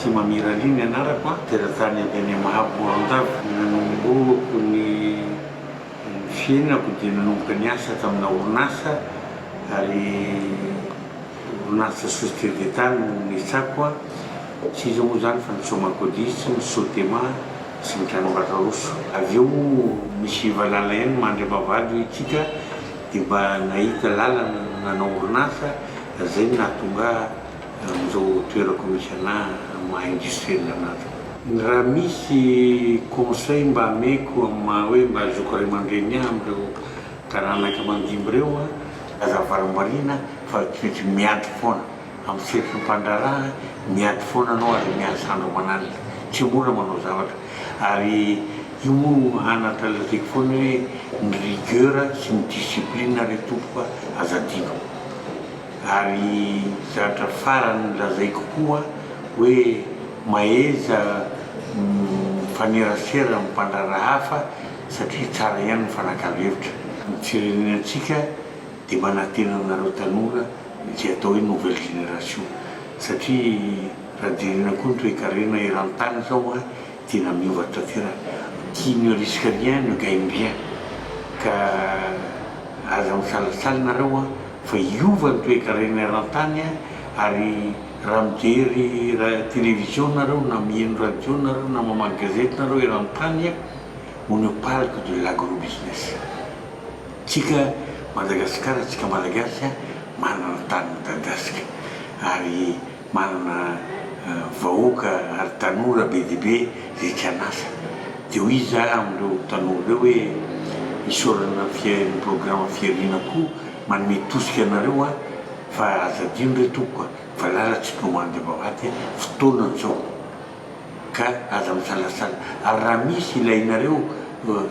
Ratsimamirali ny anarako a, teratany avy any Mahabo Morondava. Nanombohako ny fiainako dia nanomboka niasa tamina orinasa ary orinasa société d'Etat no niasako a, tsy iza moa izany fa ny Somakodis, ny Sotema sy ny Tranombarotra Roso. Avy eo misy valala ihany mandry am-bavahady hoy isika dia mba nahita lalana nanao orinasa ary izay no nahatonga ahy amin'izao toerako misy anah amin'ny maha industriel anah zao. Raha misy conseil mba ameko amin'ny maha hoe mba zoky ray aman-dreny ahy amin'ireo taranaka mandimby ireo an, aza varimbariana fa tsy maintsy miady foana, amin'ny sehatry ny mpandraharaha miady foana anao ary miasa andro aman'alina, tsy mora manao zavatra ary io moa no anatra lazaiko foana hoe ny rigueur sy ny discipline re tompoko a, aza adino. Ary zavatra farany lazaiko koa hoe mahaiza mifanerasera amin'ny mpandraharaha hafa satria tsara ihany ny mifanakalo hevitra. Ny firenenantsika dia manantena anareo tanora izay atao hoe nouvelle génération satria raha jerena koa ny toekarena eran-tany izao tena miova tanteraka. Qui ne risque rien ne gagne rien ka aza misalasala nareo an! Fa hiova ny toekarena eran-tany ary raha mijery télévision nareo na miheno radio nareo na mamaky gazety nareo eran-tany on ne parle que de l'agro-business. Tsika Madagasikara, tsika Malagasy manana tany midadasika ary manana vahoaka ary tanora be dia be izay tsy an'asa. Dia hoy izy amin'ireo tanora ireo hoe, isaorana ny programa Fihariana koa manome tosika anareo aho fa aza adino re tompoko a, valala tsy tomany dia vavahady a, fotoana izao ka aza misalasala ary raha misy ilainareo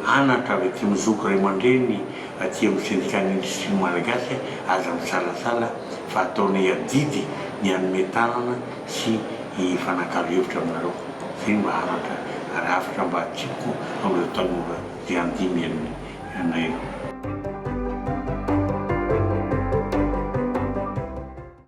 anatra avy aty amin'ny zoky ray aman-dreny aty amin'ny syndicat-n'ny industrie malagasy aza misalasala fa ataonay adidy ny hanome tanana sy hifanakalo hevitra aminareo, zay mba anatra ary hafatra mba atsipiko amin'ireo tanora izay handimby anay ireo.